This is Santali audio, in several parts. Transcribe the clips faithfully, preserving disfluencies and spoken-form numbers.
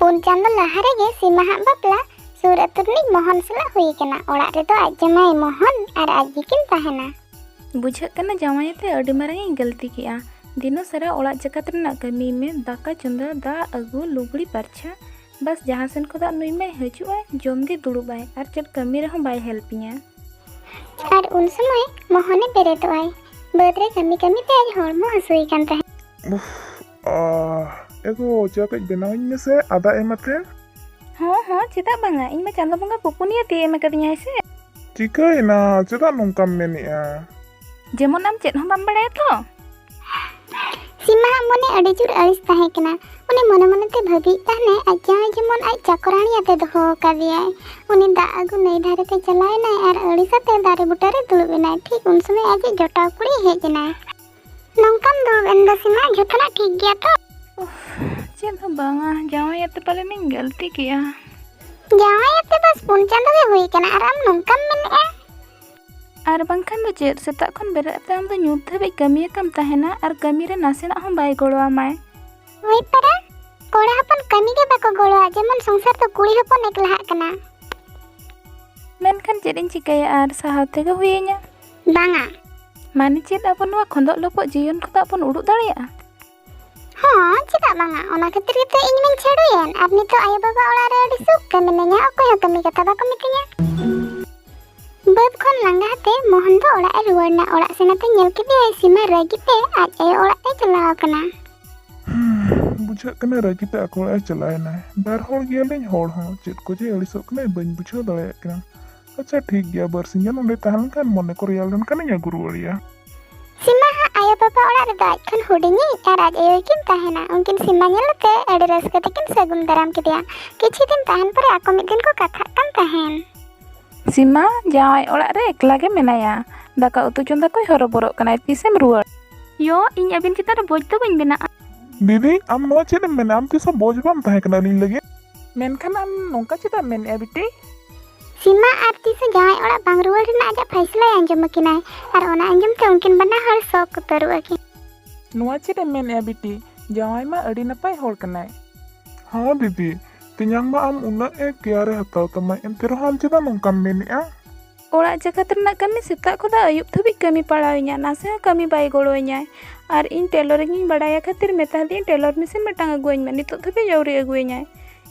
ᱯᱩᱱ ᱪᱟᱸᱫᱚ ᱞᱟᱦᱟ ᱨᱮᱜᱮ ᱥᱤᱢᱟᱦᱟᱜ ᱵᱟᱯᱞᱟ ᱥᱩᱨ ᱟᱹᱛᱩ ᱨᱤᱱᱤᱡ ᱢᱳᱦᱚᱱ ᱥᱟᱞᱟᱜ ᱦᱩᱭ ᱟᱠᱟᱱᱟ᱾ ᱚᱲᱟᱜ ᱨᱮᱫᱚ ᱟᱡ ᱡᱟᱢᱟᱭ ᱢᱳᱦᱚᱱ ᱟᱨ ᱟᱡ ᱜᱮᱠᱤᱱ ᱛᱟᱦᱮᱱᱟ᱾ ᱵᱩᱡᱷᱟᱹᱜ ᱠᱟᱱᱟ ᱡᱟᱶᱟᱭ ᱟᱛᱮ ᱟᱹᱰᱤ ᱢᱟᱨᱟᱝ ᱤᱧ ᱜᱟᱹᱞᱛᱤ ᱠᱮᱜᱼᱟ᱾ ᱫᱤᱱᱚ ᱥᱟᱨᱟ ᱚᱲᱟᱜ ᱡᱟᱠᱟᱛ ᱨᱮᱱᱟᱜ ᱠᱟᱹᱢᱤ ᱢᱮ, ᱫᱟᱠᱟ ᱪᱚᱸᱫᱟ, ᱫᱟᱜ ᱟᱹᱜᱩ, ᱞᱩᱜᱽᱲᱤ ᱯᱟᱨᱪᱷᱟ, ᱵᱟᱥ ᱡᱟᱦᱟᱸ ᱥᱮᱱ ᱠᱷᱚᱱᱟᱜ ᱱᱩᱭ ᱢᱟᱭ ᱦᱤᱡᱩᱜᱼᱟᱭ, ᱡᱚᱢ ᱜᱮ ᱫᱩᱲᱩᱵ ᱟᱭ, ᱟᱨ ᱪᱮᱫ ᱠᱟᱹᱢᱤ ᱨᱮᱦᱚᱸ ᱵᱟᱭ help ᱤᱧᱟ᱾ ᱟᱨ ᱩᱱ ᱥᱚᱢᱚᱭ ᱢᱳᱦᱚᱱᱮ ᱵᱮᱨᱮᱫᱚᱜᱼᱟᱭ᱾ ᱵᱟᱹᱫᱽ ᱨᱮ ᱠᱟᱹᱢᱤ ᱠᱟᱹᱢᱤ ᱛᱮ ᱟᱡ ᱦᱚᱲᱢᱚ ᱦᱟᱹᱥᱩᱭᱮ ᱠᱟᱱ ᱛᱟᱦᱮᱸᱫ᱾ ᱩᱯᱷ, ᱟᱦ, ᱮᱜᱳ, ᱪᱟ ᱠᱟᱹᱡ ᱵᱮᱱᱟᱣ ᱟᱹᱧ ᱢᱮᱥᱮ, ᱟᱫᱟ ᱮᱢ ᱟᱛᱮ᱾ ᱦᱚᱸ, ᱦᱚᱸ, ᱪᱮᱫᱟᱜ ᱵᱟᱝᱟ? ᱤᱧ ᱢᱟ ᱪᱟᱸᱫᱚ ᱵᱚᱸᱜᱟ ᱯᱩᱯᱩᱱᱤᱭᱟᱹ ᱛᱤ ᱮᱢ ᱟᱠᱟᱫᱤᱧᱟᱭ ᱥᱮ᱾ ᱪᱤᱠᱟᱹᱭᱮᱱᱟ? ᱪᱮᱫᱟᱜ ᱱᱚᱝᱠᱟᱢ ᱢᱮᱱᱮᱜᱼᱟ? ᱡᱮᱢᱚᱱ ᱟᱢ ᱪᱮᱫ ᱦᱚᱸ ᱵᱟᱢ ᱵᱟᱲᱟᱭᱟ ᱛᱚ? ᱥᱤᱢᱟᱣᱟᱜ ᱢᱚᱱᱮ ᱟᱹᱰᱤ ᱡᱳᱨ ᱟᱹᱲᱤᱥ ᱛᱟᱦᱮᱸ ᱠᱟᱱᱟ᱾ ᱩᱱᱤ ᱢᱚᱱᱮ ᱢᱚᱱᱮᱛᱮ ᱵᱷᱟᱹᱵᱤᱭᱮᱫ ᱛᱟᱦᱮᱱᱟᱭ, ᱟᱡ ᱡᱟᱶᱟᱭ ᱡᱮᱢᱚᱱ ᱟᱡ ᱪᱟᱠᱚᱨᱟᱹᱱᱤ ᱟᱛᱮ ᱫᱚᱦᱚ ᱟᱠᱟᱫᱮᱭᱟᱭ᱾ ᱩᱱᱤ ᱫᱟᱜ ᱟᱹᱜᱩ ᱱᱟᱹᱭ ᱫᱷᱟᱨᱮ ᱛᱮ ᱪᱟᱞᱟᱣᱮᱱᱟᱭ ᱟᱨ ᱟᱹᱲᱤᱥ ᱟᱛᱮ ᱫᱟᱨᱮ ᱵᱩᱴᱟᱹᱨᱮ ᱫᱩᱲᱩᱵ ᱮᱱᱟᱭ᱾ ᱴᱷᱤᱠ ᱩᱱ ᱥᱚᱢᱚᱭ ᱟᱡᱤᱡ ᱡᱚᱴᱟᱣ ᱠᱩᱲᱤᱭ ᱦᱮᱡ ᱮᱱᱟᱭ᱾ ᱱᱚᱝᱠᱟᱢ ᱫᱩᱲᱩᱵ ᱮᱱ ᱫᱚ ᱥᱤᱢᱟ, ᱡᱷᱚᱛᱚᱱᱟᱜ ᱴᱷᱤᱠ ᱜᱮᱭᱟ ᱛᱚ? ᱩᱯᱷ, ᱪᱮᱫ ᱦᱚᱸ ᱵᱟᱝᱟ, ᱡᱟᱶᱟᱭ ᱟᱛᱮ ᱯᱟᱞᱮᱱᱤᱧ ᱜᱟᱹᱞᱛᱤ ᱠᱮᱜᱼᱟ᱾ ᱡᱟᱶᱟᱭ ᱟᱛᱮ ᱵᱟᱥ ᱯᱩᱱ ᱪᱟᱸᱫᱚ ᱜᱮ ᱦᱩᱭ ᱟᱠᱟᱱᱟ ᱟᱨ ᱟᱢ ᱱᱚᱝᱠᱟᱢ ᱢᱮᱱᱮᱜᱼᱟ? ᱟᱨ ᱵᱟᱝᱠᱷᱟᱱ ᱫᱚ ᱪᱮᱫ, ᱥᱮᱛᱟᱜ ᱠᱷᱚᱱ ᱵᱮᱨᱮᱫ ᱛᱮ ᱟᱢ ᱫᱚ ᱧᱩᱛ ᱫᱷᱟᱹᱵᱤᱡ ᱠᱟᱹᱢᱤ ᱟᱠᱟᱢ ᱛᱟᱦᱮᱱᱟ ᱟᱨ ᱠᱟᱹᱢᱤ ᱨᱮ ᱱᱟᱥᱮᱱᱟᱜ ᱦᱚᱸ ᱵᱟᱭ ᱜᱚᱲᱚ ᱟᱢᱟᱭ᱾ ᱦᱳᱭ ᱯᱟᱨᱟ, ᱠᱚᱲᱟ ᱦᱚᱯᱚᱱ ᱠᱟᱹᱢᱤ ᱜᱮ ᱵᱟᱠᱚ ᱜᱚᱲᱚᱣᱟ, ᱡᱮᱢᱚᱱ ᱥᱚᱝᱥᱟᱨ ᱫᱚ ᱠᱩᱲᱤ ᱦᱚᱯᱚᱱ ᱮᱠᱞᱟᱦᱟᱜ ᱠᱟᱱᱟ᱾ ᱢᱮᱱᱠᱷᱟᱱ ᱪᱮᱫ ᱤᱧ ᱪᱤᱠᱟᱹᱭᱟ, ᱟᱨ ᱥᱟᱦᱟᱣ ᱛᱮᱜᱮ ᱦᱩᱭᱟᱹᱧᱟ᱾ ᱵᱟᱝᱟ᱾ ᱢᱟᱱᱮ ᱪᱮᱫ, ᱟᱵᱚ ᱱᱚᱣᱟ ᱠᱷᱚᱸᱫᱚᱜ ᱞᱚᱯᱚᱜ ᱡᱤᱭᱚᱱ ᱠᱷᱚᱱᱟᱜ ᱵᱚᱱ ᱩᱰᱩᱠ ᱫᱟᱲᱮᱭᱟᱜᱼᱟ? ᱦᱚᱸ, ᱪᱮᱫᱟᱜ ᱵᱟᱝᱟ? ᱚᱱᱟ ᱠᱷᱟᱹᱛᱤᱨ ᱜᱮᱛᱚ ᱤᱧ ᱢᱟᱧ ᱪᱷᱟᱰᱩᱭᱮᱱ, ᱟᱨ ᱱᱤᱛᱚᱜ ᱟᱭᱳ ᱵᱟᱵᱟ ᱚᱲᱟᱜ ᱨᱮ ᱟᱹᱰᱤ ᱥᱩᱠ ᱛᱮ ᱢᱤᱱᱟᱹᱧᱟ, ᱚᱠᱚᱭ ᱦᱚᱸ ᱠᱟᱹᱢᱤ ᱠᱟᱛᱷᱟ ᱵᱟᱠᱚ ᱢᱤᱛᱟᱹᱧᱟ᱾ ᱵᱟᱹᱫᱽ ᱠᱷᱚᱱ ᱞᱟᱸᱜᱟ ᱠᱟᱛᱮ ᱢᱳᱦᱚᱱ ᱫᱚ ᱚᱲᱟᱜ ᱮ ᱨᱩᱣᱟᱹᱲ ᱮᱱᱟ᱾ ᱚᱲᱟᱜ ᱥᱮᱱ ᱠᱟᱛᱮ ᱧᱮᱞ ᱠᱮᱫᱮᱭᱟᱭ ᱥᱤᱢᱟ ᱨᱟᱹᱜᱤ ᱛᱮ ᱟᱡ ᱟᱭᱳ ᱚᱲᱟᱜ ᱛᱮᱭ ᱪᱟᱞᱟᱣ ᱟᱠᱟᱱᱟ᱾ ᱵᱩᱡᱷᱟᱹᱜ ᱠᱟᱱᱟ ᱨᱟᱹᱜᱤ ᱛᱮ ᱟᱠᱚ ᱚᱲᱟᱜ ᱮ ᱪᱟᱞᱟᱣ ᱮᱱᱟᱭ᱾ ᱵᱟᱨ ᱦᱚᱲ ᱜᱮᱭᱟᱞᱤᱧ ᱦᱚᱲ ᱦᱚᱸ, ᱪᱮᱫ ᱠᱚ ᱡᱮ ᱟᱹᱲᱤᱥᱚᱜ ᱠᱟᱱᱟᱭ ᱵᱟᱹᱧ ᱵᱩᱡᱷᱟᱹᱣ ᱫᱟᱲᱮᱭᱟᱜ ᱠᱟᱱᱟ᱾ ᱟᱪᱪᱷᱟ ᱴᱷᱤᱠ ᱜᱮᱭᱟ, ᱵᱟᱨᱥᱤᱧ ᱜᱟᱱ ᱚᱸᱰᱮ ᱛᱟᱦᱮᱸ ᱞᱮᱱᱠᱷᱟᱱ ᱢᱚᱱᱮ ᱠᱚ ᱨᱮᱭᱟᱲ ᱞᱮᱱᱠᱷᱟᱱᱤᱧ ᱟᱹᱜᱩ ᱨᱩᱣᱟᱹᱲᱮᱭᱟ᱾ ᱥᱤᱢᱟ ᱦᱟᱜ ᱟᱭᱳ ᱵᱟᱵᱟ ᱚᱲᱟᱜ ᱨᱮᱫᱚ ᱟᱡ ᱠᱷᱚᱱ ᱦᱩᱰᱤᱧᱤᱡ ᱟᱨ ᱟᱡ ᱟᱭᱳ ᱠᱤᱱ ᱛᱟᱦᱮᱱᱟ᱾ ᱩᱱᱠᱤᱱ ᱥᱤᱢᱟ ᱧᱮᱞ ᱠᱟᱛᱮ ᱟᱹᱰᱤ ᱨᱟᱹᱥᱠᱟᱹ ᱛᱮᱠᱤᱱ ᱥᱟᱹᱜᱩᱱ ᱫᱟᱨᱟᱢ ᱠᱮᱫᱮᱭᱟ᱾ ᱠᱤᱪᱷᱩ ᱫᱤᱱ ᱛᱟᱦᱮᱱ ᱯᱚᱨᱮ ᱟᱠᱚ ᱢᱤᱫ ᱫᱤᱱ ᱠᱚ ᱠᱟᱛᱷᱟᱜ ᱠᱟᱱ ᱛᱟᱦᱮᱱ᱾ ᱥᱤᱢᱟ ᱡᱟᱶᱟᱭ ᱚᱲᱟᱜ ᱨᱮ ᱮᱠᱞᱟ ᱜᱮ ᱢᱮᱱᱟᱭᱟ, ᱫᱟᱠᱟ ᱩᱛᱩ ᱪᱚᱸᱫᱟ ᱠᱚᱭ ᱦᱚᱨᱚᱵᱚᱨᱚᱜ ᱠᱟᱱᱟᱭ, ᱛᱤᱥᱮᱢ ᱨᱩᱣᱟᱹᱲ? ᱭᱳ, ᱤᱧ ᱟᱹᱵᱤᱱ ᱪᱮᱛᱟᱱ ᱨᱮ ᱵᱳᱡᱽ ᱫᱚ ᱵᱟᱹᱧ ᱵᱮᱱᱟᱜᱼᱟ᱾ ᱫᱤᱫᱤ, ᱟᱢ ᱱᱚᱣᱟ ᱪᱮᱫ ᱮᱢ ᱢᱮᱱᱟ? ᱟᱢ ᱛᱤᱥ ᱦᱚᱸ ᱵᱳᱡᱽ ᱵᱟᱢ ᱛᱟᱦᱮᱸ ᱠᱟᱱᱟ ᱟᱹᱞᱤᱧ ᱞᱟᱹᱜᱤᱫ᱾ ᱢᱮᱱᱠᱷᱟᱱ ᱟᱢ ᱱᱚᱝᱠᱟ ᱪᱮᱫᱟᱜ ᱮᱢ ᱢᱮᱱᱮᱜᱼᱟ ᱵᱤᱴᱤ? ᱥᱤᱢᱟ ᱟᱨ ᱛᱤᱥ ᱦᱚᱸ ᱡᱟᱶᱟᱭ ᱚᱲᱟᱜ ᱵᱟᱝ ᱨᱩᱣᱟᱹᱲ ᱨᱮᱱᱟᱜ ᱟᱡᱟᱜ ᱯᱷᱟᱭᱥᱞᱟᱭ ᱟᱸᱡᱚᱢ ᱟᱹᱠᱤᱱᱟᱭ ᱟᱨ ᱚᱱᱟ ᱟᱸᱡᱚᱢ ᱛᱮ ᱩᱱᱠᱤᱱ ᱵᱟᱱᱟ ᱦᱚᱲ ᱥᱚᱠ ᱩᱛᱟᱹᱨᱚᱜ ᱟᱹᱠᱤᱱ᱾ ᱱᱚᱣᱟ ᱪᱮᱫ ᱮᱢ ᱢᱮᱱᱮᱜᱼᱟ ᱵᱤᱴᱤ? ᱡᱟᱶᱟᱭ ᱢᱟ ᱟᱹᱰᱤ ᱱᱟᱯᱟᱭ ᱦᱚᱲ ᱠᱟᱱᱟᱭ᱾ ᱦᱚᱸ ᱫᱤᱫᱤ, ᱛᱮᱧᱟᱝ ᱢᱟ ᱟᱢ ᱩᱱᱟᱹᱜ ᱮ ᱠᱮᱭᱟᱨᱮ ᱦᱟᱛᱟᱣ ᱛᱟᱢᱟ, ᱮᱱᱛᱮ ᱨᱮᱦᱚᱸ ᱟᱢ ᱪᱮᱫᱟᱜ ᱱᱚᱝᱠᱟᱢ ᱢᱮᱱᱮᱜᱼᱟ? ᱚᱲᱟᱜ ᱡᱟᱠᱟᱛ ᱨᱮᱱᱟᱜ ᱠᱟᱹᱢᱤ ᱥᱮᱛᱟᱜ ᱠᱷᱚᱱᱟᱜ ᱟᱹᱭᱩᱵ ᱫᱷᱟᱹᱵᱤᱡ ᱠᱟᱹᱢᱤ ᱯᱟᱲᱟᱣᱤᱧᱟ, ᱱᱟᱥᱮ ᱦᱚᱸ ᱠᱟᱹᱢᱤ ᱵᱟᱭ ᱜᱚᱲᱚᱣᱟᱹᱧᱟᱭ᱾ ᱟᱨ ᱤᱧ ᱴᱮᱞᱚᱨᱤᱝ ᱤᱧ ᱵᱟᱲᱟᱭᱟ ᱠᱷᱟᱹᱛᱤᱨ ᱢᱮᱛᱟ ᱫᱤᱭᱟᱹᱧ ᱴᱮᱞᱚᱨ ᱢᱮᱥᱤᱱ ᱢᱤᱫᱴᱟᱝ ᱟᱹᱜᱩᱣᱟᱹᱧ ᱢᱮ, ᱱᱤᱛᱚᱜ ᱫᱷᱟᱹᱵᱤᱡ ᱟᱹᱣᱨᱤ ᱟᱹᱜᱩᱣᱟᱹᱧᱟᱭ᱾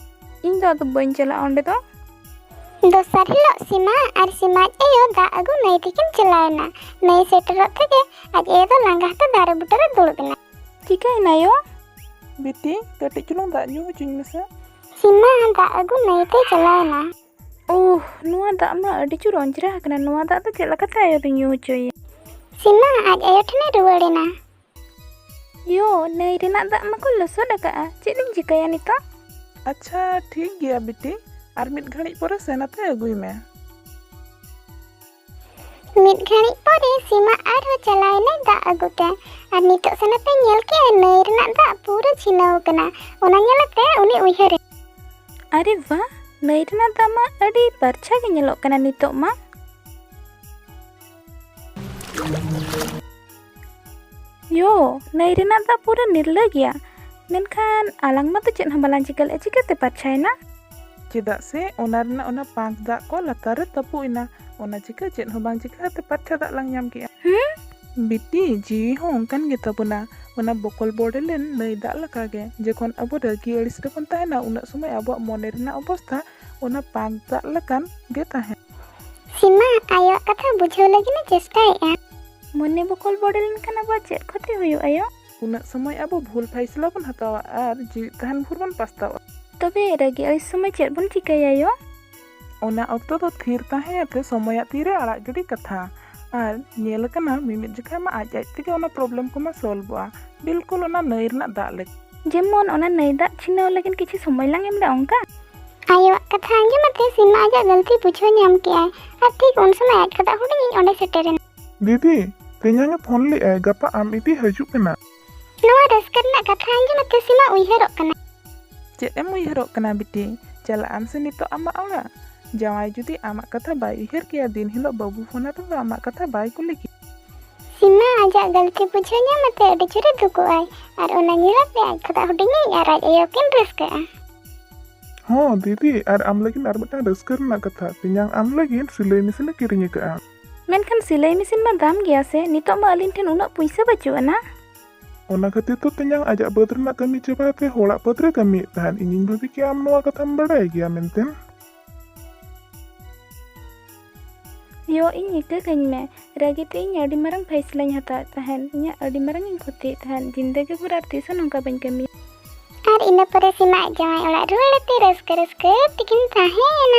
ᱤᱧ ᱫᱚ ᱟᱫᱚ ᱵᱟᱹᱧ ᱪᱟᱞᱟᱜᱼᱟ ᱚᱸᱰᱮ ᱫᱚ᱾ ᱫᱚᱥᱟᱨ ᱦᱤᱞᱳᱜ ᱥᱤᱢᱟ ᱟᱨ ᱥᱤᱢᱟ ᱟᱡ ᱟᱭᱳ ᱫᱟᱜ ᱟᱹᱜᱩ ᱱᱟᱹᱭ ᱛᱤᱠᱤᱱ ᱪᱟᱞᱟᱣ ᱮᱱᱟ᱾ ᱱᱟᱹᱭ ᱥᱮᱴᱮᱨᱚᱜ ᱛᱮᱜᱮ ᱟᱡ ᱟᱭᱳ ᱫᱚ ᱞᱟᱸᱜᱟ ᱦᱟᱛᱮ ᱫᱟᱨᱮ ᱵᱩᱴᱟᱹ ᱨᱮ ᱫᱩᱲᱩᱵ ᱮᱱᱟ᱾ ᱪᱤᱠᱟᱹᱭᱮᱱᱟ ᱭᱳ? ᱵᱤᱴᱤ, ᱠᱟᱹᱴᱤᱡ ᱪᱩᱞᱩᱝ ᱫᱟᱜ ᱧᱩ ᱦᱚᱪᱚᱧ ᱢᱮᱥᱮ᱾ ᱥᱤᱢᱟ ᱫᱟᱜ ᱟᱹᱜᱩ ᱱᱟᱹᱭ ᱛᱮ ᱪᱟᱞᱟᱣ ᱮᱱᱟ᱾ ᱳᱦ, ᱱᱚᱣᱟ ᱫᱟᱜ ᱢᱟ ᱟᱹᱰᱤ ᱡᱳᱨ ᱚᱸᱡᱽᱨᱟ ᱟᱠᱟᱱᱟ, ᱱᱚᱣᱟ ᱫᱟᱜ ᱫᱚ ᱪᱮᱫ ᱞᱮᱠᱟᱛᱮ ᱟᱭᱳ ᱫᱚᱧ ᱧᱩ ᱦᱚᱪᱚᱭᱮᱭᱟ? ᱥᱤᱢᱟ ᱟᱡ ᱟᱭᱳ ᱴᱷᱮᱱᱮ ᱨᱩᱣᱟᱹᱲ ᱮᱱᱟ᱾ ᱭᱳ, ᱱᱟᱹᱭ ᱨᱮᱱᱟᱜ ᱫᱟᱜ ᱢᱟᱠᱚ ᱞᱚᱥᱚᱫ ᱟᱠᱟᱫᱼᱟ, ᱪᱮᱫ ᱤᱧ ᱪᱤᱠᱟᱹᱭᱟ ᱱᱤᱛᱚᱜ? ᱟᱪᱪᱷᱟ, ᱴᱷᱤᱠ ᱜᱮᱭᱟ ᱵᱤᱴᱤ, ᱟᱨ ᱢᱤᱫ ᱜᱷᱟᱹᱲᱤᱡ ᱯᱚᱨᱮ ᱥᱮᱱ ᱟᱛᱮ ᱟᱹᱜᱩᱭ ᱢᱮ᱾ ᱢᱤᱫ ᱜᱷᱟᱹᱲᱤᱡ ᱯᱚᱨᱮ ᱥᱤᱢᱟ ᱟᱨᱦᱚᱸ ᱪᱟᱞᱟᱣ ᱮᱱᱟᱭ ᱫᱟᱜ ᱟᱹᱜᱩ ᱛᱮ᱾ ᱟᱨ ᱱᱤᱛᱚᱜ ᱥᱮᱱ ᱟᱛᱮ ᱧᱮᱞ ᱠᱮᱜᱼᱟᱭ ᱱᱟᱹᱭ ᱨᱮᱱᱟᱜ ᱫᱟᱜ ᱯᱩᱨᱟᱹ ᱪᱷᱤᱱᱟᱹᱣ ᱟᱠᱟᱱᱟ᱾ ᱚᱱᱟ ᱧᱮᱞ ᱟᱛᱮ ᱩᱱᱤ ᱩᱭᱦᱟᱹᱨ ᱮᱱᱟ᱾ ᱟᱨᱮ ᱵᱟᱦ, ᱱᱟᱹᱭ ᱨᱮᱱᱟᱜ ᱫᱟᱜ ᱢᱟ ᱟᱹᱰᱤ ᱯᱟᱨᱪᱷᱟ ᱜᱮ ᱧᱮᱞᱚᱜ ᱠᱟᱱᱟ ᱱᱤᱛᱚᱜ ᱢᱟ᱾ ᱭᱳ, ᱱᱟᱹᱭ ᱨᱮᱱᱟᱜ ᱫᱟᱜ ᱯᱩᱨᱟᱹ ᱱᱤᱨᱞᱟᱹ ᱜᱮᱭᱟ, ᱢᱮᱱᱠᱷᱟᱱ ᱟᱞᱟᱝ ᱢᱟᱛᱚ ᱪᱮᱫ ᱦᱚᱸ ᱵᱟᱞᱟᱝ ᱪᱤᱠᱟᱹ ᱞᱮᱫᱼᱟ, ᱪᱤᱠᱟᱹᱛᱮ ᱯᱟᱨᱪᱷᱟᱭᱮᱱᱟ? ᱪᱮᱫᱟᱜ ᱥᱮ ᱚᱱᱟ ᱨᱮᱱᱟᱜ ᱚᱱᱟ ᱯᱟᱸᱠ ᱫᱟᱜ ᱠᱚ ᱞᱟᱛᱟᱨ ᱨᱮ ᱛᱟᱹᱯᱩᱜ ᱮᱱᱟ, ᱚᱱᱟ ᱪᱤᱠᱟᱹ ᱪᱮᱫ ᱦᱚᱸ ᱵᱟᱝ ᱪᱤᱠᱟᱹ ᱠᱟᱛᱮ ᱯᱟᱨᱪᱷᱟ ᱫᱟᱜ ᱞᱟᱝ ᱧᱟᱢ ᱠᱮᱜᱼᱟ᱾ ᱦᱩᱸ? ᱵᱤᱴᱤ, ᱡᱤᱣᱤ ᱦᱚᱸ ᱚᱱᱠᱟᱱ ᱜᱮᱛᱟ ᱵᱚᱱᱟ, ᱚᱱᱟ ᱵᱚᱠᱚᱞ ᱵᱚᱰᱮᱞᱮᱱ ᱱᱟᱹᱭ ᱫᱟᱜ ᱞᱮᱠᱟᱜᱮ, ᱡᱚᱠᱷᱚᱱ ᱟᱵᱚ ᱨᱟᱹᱜᱤ ᱟᱹᱲᱤᱥ ᱨᱮᱵᱚᱱ ᱛᱟᱦᱮᱱᱟ, ᱩᱱᱟᱹᱜ ᱥᱚᱢᱚᱭ ᱟᱵᱚᱣᱟᱜ ᱢᱚᱱᱮ ᱨᱮᱱᱟᱜ ᱚᱵᱚᱥᱛᱷᱟ ᱚᱱᱟ ᱯᱟᱸᱠ ᱫᱟᱜ ᱞᱮᱠᱟᱱ ᱜᱮ ᱛᱟᱦᱮᱱᱟ᱾ ᱥᱤᱢᱟ ᱟᱭᱳᱣᱟᱜ ᱠᱟᱛᱷᱟ ᱵᱩᱡᱷᱟᱹᱣ ᱞᱟᱹᱜᱤᱫ ᱮ ᱪᱮᱥᱴᱟᱭᱮᱫᱼᱟ᱾ ᱢᱚᱱᱮ ᱵᱚᱠᱚᱞ ᱵᱚᱰᱮ ᱞᱮᱱᱠᱷᱟᱱ ᱟᱵᱚᱣᱟᱜ ᱪᱮᱫ ᱠᱷᱚᱛᱤ ᱦᱩᱭᱩᱜᱼᱟ ᱭᱳ? ᱩᱱᱟᱹᱜ ᱥᱚᱢᱚᱭ ᱟᱵᱚ ᱵᱷᱩᱞ ᱯᱷᱟᱭᱥᱞᱟ ᱵᱚᱱ ᱦᱟᱛᱟᱣᱟ ᱟᱨ ᱡᱤᱣᱤᱫ ᱛᱟᱦᱮᱱ ᱵᱷᱳᱨ ᱵᱚᱱ ᱯᱟᱥᱛᱟᱣᱟ᱾ ᱛᱚᱵᱮ ᱨᱟᱹᱜᱤ ᱟᱹᱲᱤᱥ ᱥᱚᱢᱚᱭ ᱪᱮᱫ ᱵᱚᱱ ᱪᱤᱠᱟᱹᱭᱟ ᱭᱳ? ᱚᱱᱟ ᱚᱠᱛᱚ ᱫᱚ ᱛᱷᱤᱨ ᱛᱟᱦᱮᱸ ᱟᱛᱮ ᱥᱚᱢᱚᱭᱟᱜ ᱛᱤᱨᱮ ᱟᱲᱟᱜ ᱜᱤᱰᱤ ᱠᱟᱛᱷᱟ᱾ ᱟᱨ ᱧᱮᱞ ᱟᱠᱟᱱᱟ ᱢᱤᱢᱤᱫ ᱡᱚᱠᱷᱟᱡ ᱢᱟ ᱟᱡ ᱟᱡ ᱛᱮᱜᱮ ᱚᱱᱟ problem ᱠᱚᱢᱟ solveᱚᱜᱼᱟ, ᱵᱤᱞᱠᱩᱞ ᱚᱱᱟ ᱱᱟᱹᱭ ᱨᱮᱱᱟᱜ ᱫᱟᱜ ᱞᱮᱠᱟ᱾ ᱡᱮᱢᱚᱱ ᱚᱱᱟ ᱱᱟᱹᱭ ᱫᱟᱜ ᱪᱷᱤᱱᱟᱹᱣ ᱞᱟᱹᱜᱤᱫ ᱠᱤᱪᱷᱩ ᱥᱚᱢᱚᱭ ᱞᱟᱝ ᱮᱢ ᱞᱮᱫᱼᱟ ᱚᱱᱠᱟ? ᱟᱭᱳᱣᱟᱜ ᱠᱟᱛᱷᱟ ᱟᱸᱡᱚᱢ ᱟᱛᱮ ᱥᱤᱢᱟ ᱟᱡᱟᱜ ᱜᱟᱹᱞᱛᱤ ᱵᱩᱡᱷᱟᱹᱣ ᱧᱟᱢ ᱠᱮᱜᱼᱟᱭ ᱟᱨ ᱴᱷᱤᱠ ᱩᱱ ᱥᱚᱢᱚᱭ ᱟᱡ ᱠᱷᱚᱱᱟᱜ ᱦᱩᱰᱤᱧᱤᱡ ᱚᱸᱰᱮ ᱥᱮᱴᱮᱨᱮᱱᱟ᱾ ᱫᱤᱫᱤ, ᱛᱮᱧᱟᱝ ᱮ ᱯᱷᱳᱱ ᱞᱮᱜᱼᱟᱭ, ᱜᱟᱯᱟ ᱟᱢ ᱤᱫᱤ ᱦᱤᱡᱩᱜ ᱠᱟᱱᱟ᱾ ᱱᱚᱣᱟ ᱨᱟᱹᱥᱠᱟᱹ ᱨᱮᱱᱟᱜ ᱠᱟᱛᱷᱟ ᱟᱸᱡᱚᱢ ᱟᱛᱮ ᱥᱤᱢᱟ ᱩᱭᱦᱟᱹᱨᱚᱜ ᱠᱟᱱᱟ᱾ ᱪᱮᱫ ᱮᱢ ᱩᱭᱦᱟᱹᱨᱚᱜ ᱠᱟᱱᱟ ᱵᱤᱴᱤ? ᱪᱟᱞᱟᱜ ᱟᱢ ᱥᱮ ᱱᱤᱛᱚᱜ ᱟᱢᱟᱜ ᱚᱲᱟᱜ? ᱡᱟᱶᱟᱭ ᱡᱩᱫᱤ ᱟᱢᱟᱜ ᱠᱟᱛᱷᱟ ᱵᱟᱭ ᱩᱭᱦᱟᱹᱨ ᱠᱮᱭᱟ, ᱫᱤᱱ ᱦᱤᱞᱳᱜ ᱵᱟᱹᱵᱩ ᱯᱷᱳᱱ ᱟᱛᱮ ᱫᱚ ᱟᱢᱟᱜ ᱠᱟᱛᱷᱟ ᱵᱟᱭ ᱠᱩᱞᱤ ᱠᱮᱭᱟ᱾ ᱥᱤᱢᱟ ᱟᱡᱟᱜ ᱜᱟᱹᱞᱛᱤ ᱵᱩᱡᱷᱟᱹᱣ ᱧᱟᱢ ᱟᱛᱮ ᱟᱹᱰᱤ ᱡᱳᱨᱮ ᱫᱩᱠᱚᱜᱼᱟᱭ᱾ ᱟᱨ ᱚᱱᱟ ᱧᱮᱞ ᱟᱛᱮ ᱟᱡ ᱠᱷᱚᱱᱟᱜ ᱦᱩᱰᱤᱧᱤᱡ ᱟᱨ ᱟᱡ ᱟᱭᱳ ᱠᱤᱱ ᱨᱟᱹᱥᱠᱟᱹᱜᱼᱟ᱾ ᱦᱚᱸ ᱫᱤᱫᱤ, ᱟᱨ ᱟᱢ ᱞᱟᱹᱜᱤᱫ ᱟᱨ ᱢᱤᱫᱴᱟᱝ ᱨᱟᱹᱥᱠᱟᱹ ᱨᱮᱱᱟᱜ ᱠᱟᱛᱷᱟ, ᱛᱮᱧᱟᱝ ᱟᱢ ᱞᱟᱹᱜᱤᱫ ᱥᱤᱞᱟᱹᱭ ᱢᱮᱥᱤᱱ ᱮ ᱠᱤᱨᱤᱧ ᱟᱠᱟᱫᱼᱟ᱾ ᱢᱮᱱᱠᱷᱟᱱ ᱥᱤᱞᱟᱹᱭ ᱢᱮᱥᱤᱱ ᱢᱟ ᱫᱟᱢ ᱜᱮᱭᱟ ᱥᱮ, ᱱᱤᱛᱚᱜ ᱢᱟ ᱟᱹᱞᱤᱧ ᱴᱷᱮᱱ ᱩᱱᱟᱹᱜ ᱯᱩᱭᱥᱟᱹ ᱵᱟᱹᱪᱩᱜ ᱟᱱᱟ᱾ ᱚᱱᱟ ᱠᱷᱟᱹᱛᱤᱨ ᱛᱚ ᱛᱮᱧᱟᱝ ᱟᱡᱟᱜ ᱵᱟᱹᱫᱽ ᱨᱮᱱᱟᱜ ᱠᱟᱹᱢᱤ ᱪᱟᱵᱟ ᱠᱟᱛᱮ ᱦᱚᱲᱟᱜ ᱵᱟᱹᱫᱽ ᱨᱮ ᱠᱟᱹᱢᱤᱭᱮᱫ ᱛᱟᱦᱮᱸᱫ᱾ ᱤᱧᱤᱧ ᱵᱷᱟᱹᱵᱤ ᱠᱮᱜᱼᱟ ᱟᱢ ᱱᱚᱣᱟ ᱠᱟᱛᱷᱟᱢ ᱵᱟᱲᱟᱭ ᱜᱮᱭᱟ ᱢᱮᱱᱛᱮ᱾ ᱭᱳ, ᱤᱧ ᱤᱠᱟᱹ ᱠᱟᱹᱧ ᱢᱮ, ᱨᱟᱹᱜᱤ ᱛᱮ ᱤᱧ ᱟᱹᱰᱤ ᱢᱟᱨᱟᱝ ᱯᱷᱟᱭᱥᱞᱟᱧ ᱦᱟᱛᱟᱣᱮᱫ ᱛᱟᱦᱮᱸᱫ, ᱤᱧᱟᱹᱜ ᱟᱹᱰᱤ ᱢᱟᱨᱟᱝ ᱤᱧ ᱠᱷᱚᱛᱤᱭᱮᱫ ᱛᱟᱦᱮᱸᱫ, ᱡᱤᱱᱫᱮᱜᱤ ᱵᱷᱳᱨ ᱟᱨ ᱛᱤᱥ ᱦᱚᱸ ᱱᱚᱝᱠᱟ ᱵᱟᱹᱧ ᱠᱟᱹᱢᱤᱭᱟ᱾ ᱟᱨ ᱤᱱᱟᱹ ᱯᱚᱨᱮ ᱥᱤᱢᱟ ᱟᱡ ᱡᱟᱶᱟᱭ ᱚᱲᱟᱜ ᱨᱩᱣᱟᱹᱲ ᱟᱛᱮ ᱨᱟᱹᱥᱠᱟᱹ ᱨᱟᱹᱥᱠᱟᱹ ᱛᱮᱠᱤᱱ ᱛᱟᱦᱮᱸᱭᱮᱱᱟ᱾